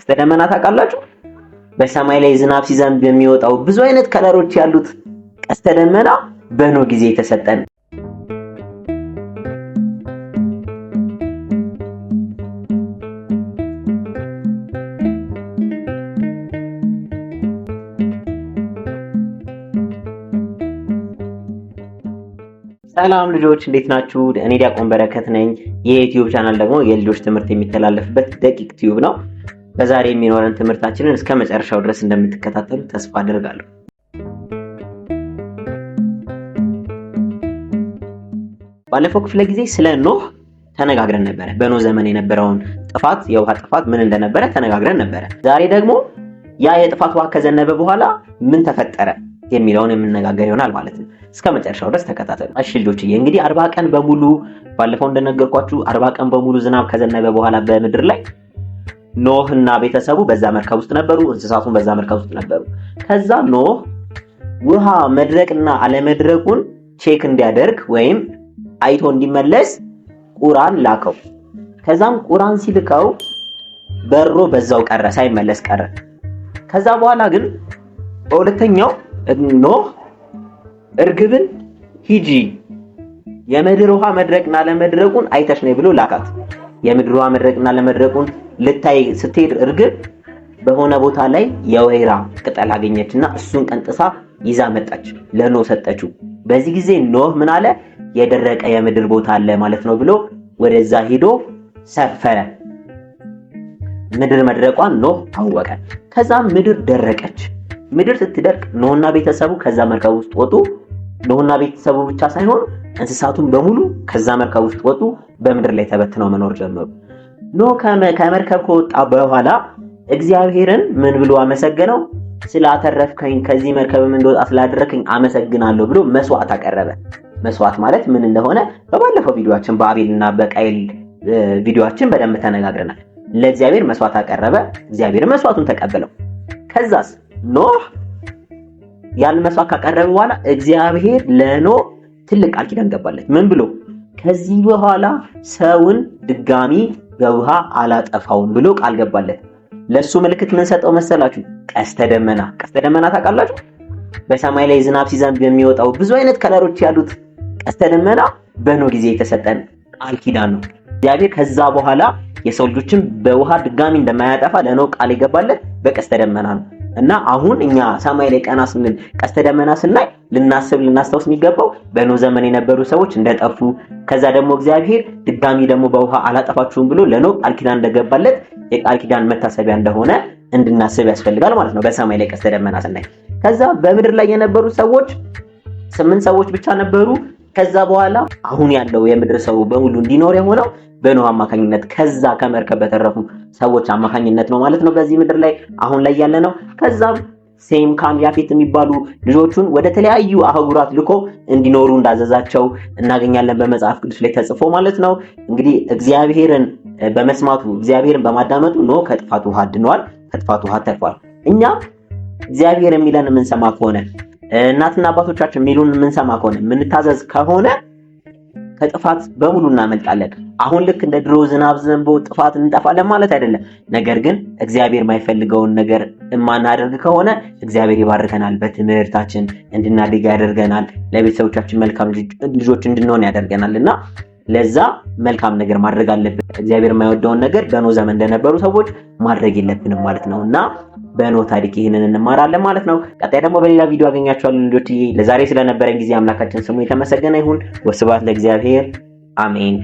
ቀስተ ደመና ታውቃላችሁ? በሰማይ ላይ ዝናብ ሲዘንብ የሚወጣው ብዙ አይነት color ኦች ያሉት ቀስተ ደመና በኖህ ጊዜ የተሰጠን። ሰላም ልጆች እንዴት ናችሁ? እኔ ዲያቆን በረከት ነኝ። የዩቲዩብ ቻናል ደግሞ የልጆች ትምህርት የሚተላለፍበት ደቂቅ ቲዩብ ነው። በዛሬ የሚኖረን ትምህርታችንን እስከ መጨረሻው ድረስ እንደምትከታተሉ ተስፋ አደርጋለሁ። ባለፈው ክፍለ ጊዜ ስለ ኖህ ተነጋግረን ነበረ። በኖህ ዘመን የነበረውን ጥፋት፣ የውሃ ጥፋት ምን እንደነበረ ተነጋግረን ነበረ። ዛሬ ደግሞ ያ የጥፋት ውሃ ከዘነበ በኋላ ምን ተፈጠረ የሚለውን የምንነጋገር ይሆናል ማለት ነው። እስከ መጨረሻው ድረስ ተከታተሉ። እሺ ልጆችዬ፣ እንግዲህ 40 ቀን በሙሉ ባለፈው እንደነገርኳችሁ 40 ቀን በሙሉ ዝናብ ከዘነበ በኋላ በምድር ላይ ኖህ እና ቤተሰቡ በዛ መርከብ ውስጥ ነበሩ። እንስሳቱን በዛ መርከብ ውስጥ ነበሩ። ከዛ ኖህ ውሃ መድረቅና አለመድረቁን check እንዲያደርግ ወይም አይቶ እንዲመለስ ቁራን ላከው። ከዛም ቁራን ሲልከው በሮ በዛው ቀረ፣ ሳይመለስ ቀረ። ከዛ በኋላ ግን በሁለተኛው ኖህ እርግብን ሂጂ የምድር ውሃ መድረቅና አለመድረቁን አይተሽ ነይ ብሎ ላካት። የምድር ውሃ መድረቅና አለመድረቁን ልታይ ስትሄድ እርግብ በሆነ ቦታ ላይ የወይራ ቅጠል አገኘችና እሱን ቀንጥሳ ይዛ መጣች፣ ለኖህ ሰጠችው። በዚህ ጊዜ ኖህ ምን አለ? የደረቀ የምድር ቦታ አለ ማለት ነው ብሎ ወደዛ ሂዶ ሰፈረ። ምድር መድረቋን ኖህ አወቀ። ከዛ ምድር ደረቀች። ምድር ስትደርቅ ኖህና ቤተሰቡ ከዛ መርከብ ውስጥ ወጡ። ኖህና ቤተሰቡ ብቻ ሳይሆን እንስሳቱን በሙሉ ከዛ መርከብ ውስጥ ወጡ። በምድር ላይ ተበትነው መኖር ጀመሩ። ኖህ ከመርከብ ከወጣ በኋላ እግዚአብሔርን ምን ብሎ አመሰገነው? ስላተረፍከኝ፣ ከዚህ መርከብም እንደወጣ ስላደረከኝ አመሰግናለሁ ብሎ መስዋዕት አቀረበ። መስዋዕት ማለት ምን እንደሆነ በባለፈው ቪዲዮአችን በአቤልና በቃይል ቪዲዮአችን በደንብ ተነጋግረናል። ለእግዚአብሔር መስዋዕት አቀረበ። እግዚአብሔር መስዋዕቱን ተቀበለው። ከዛስ ኖህ ያን መስዋዕት ካቀረበ በኋላ እግዚአብሔር ለኖህ ትልቅ ቃል ኪዳን ገባለት። ምን ብሎ? ከዚህ በኋላ ሰውን ድጋሚ በውሃ አላጠፋውም ብሎ ቃል ገባለት። ለሱ ምልክት ምን ሰጠው መሰላችሁ? ቀስተ ደመና። ቀስተ ደመና ታውቃላችሁ? በሰማይ ላይ ዝናብ ሲዘንብ የሚወጣው ብዙ አይነት color ኦች ያሉት ቀስተ ደመና በኖህ ጊዜ የተሰጠን ቃል ኪዳን ነው። እግዚአብሔር ከዛ በኋላ የሰው ልጆችን በውሃ ድጋሚ እንደማያጠፋ ለኖህ ቃል የገባለት በቀስተ ደመና ነው። እና አሁን እኛ ሰማይ ላይ ቀና ስንል ቀስተ ደመና ስናይ ልናስብ ልናስታውስ የሚገባው በኖህ ዘመን የነበሩ ሰዎች እንደጠፉ፣ ከዛ ደግሞ እግዚአብሔር ድጋሚ ደግሞ በውሃ አላጠፋችሁም ብሎ ለኖህ ቃል ኪዳን እንደገባለት የቃል ኪዳን መታሰቢያ እንደሆነ እንድናስብ ያስፈልጋል ማለት ነው። በሰማይ ላይ ቀስተ ደመና ስናይ። ከዛ በምድር ላይ የነበሩ ሰዎች 8 ሰዎች ብቻ ነበሩ። ከዛ በኋላ አሁን ያለው የምድር ሰው በሙሉ እንዲኖር የሆነው በኖህ አማካኝነት ከዛ ከመርከብ በተረፉ ሰዎች አማካኝነት ነው ማለት ነው። በዚህ ምድር ላይ አሁን ላይ ያለ ነው። ከዛም ሴም፣ ካም፣ ያፌት የሚባሉ ልጆቹን ወደ ተለያዩ አህጉራት ልኮ እንዲኖሩ እንዳዘዛቸው እናገኛለን በመጽሐፍ ቅዱስ ላይ ተጽፎ ማለት ነው። እንግዲህ እግዚአብሔርን በመስማቱ እግዚአብሔርን በማዳመጡ ኖህ ከጥፋት ውሃ ድኗል፣ ከጥፋት ውሃ ተርፏል። እኛ እግዚአብሔር የሚለን የምንሰማ ከሆነ፣ እናትና አባቶቻችን የሚሉን የምንሰማ ከሆነ፣ የምንታዘዝ ከሆነ ከጥፋት በሙሉ እናመልጣለን። አሁን ልክ እንደ ድሮ ዝናብ ዘንቦ ጥፋት እንጠፋለን ማለት አይደለም። ነገር ግን እግዚአብሔር የማይፈልገውን ነገር የማናደርግ ከሆነ እግዚአብሔር ይባርከናል። በትምህርታችን እንድናድግ ያደርገናል። ለቤተሰቦቻችን መልካም ልጆች እንድንሆን ያደርገናል። እና ለዛ መልካም ነገር ማድረግ አለብን። እግዚአብሔር የማይወደውን ነገር በኖህ ዘመን እንደነበሩ ሰዎች ማድረግ የለብንም ማለት ነው። እና በኖህ ታሪክ ይህንን እንማራለን ማለት ነው። ቀጣይ ደግሞ በሌላ ቪዲዮ አገኛችኋለሁ ልጆችዬ። ለዛሬ ስለነበረን ጊዜ አምላካችን ስሙ የተመሰገነ ይሁን። ወስብሐት ለእግዚአብሔር። አሜን።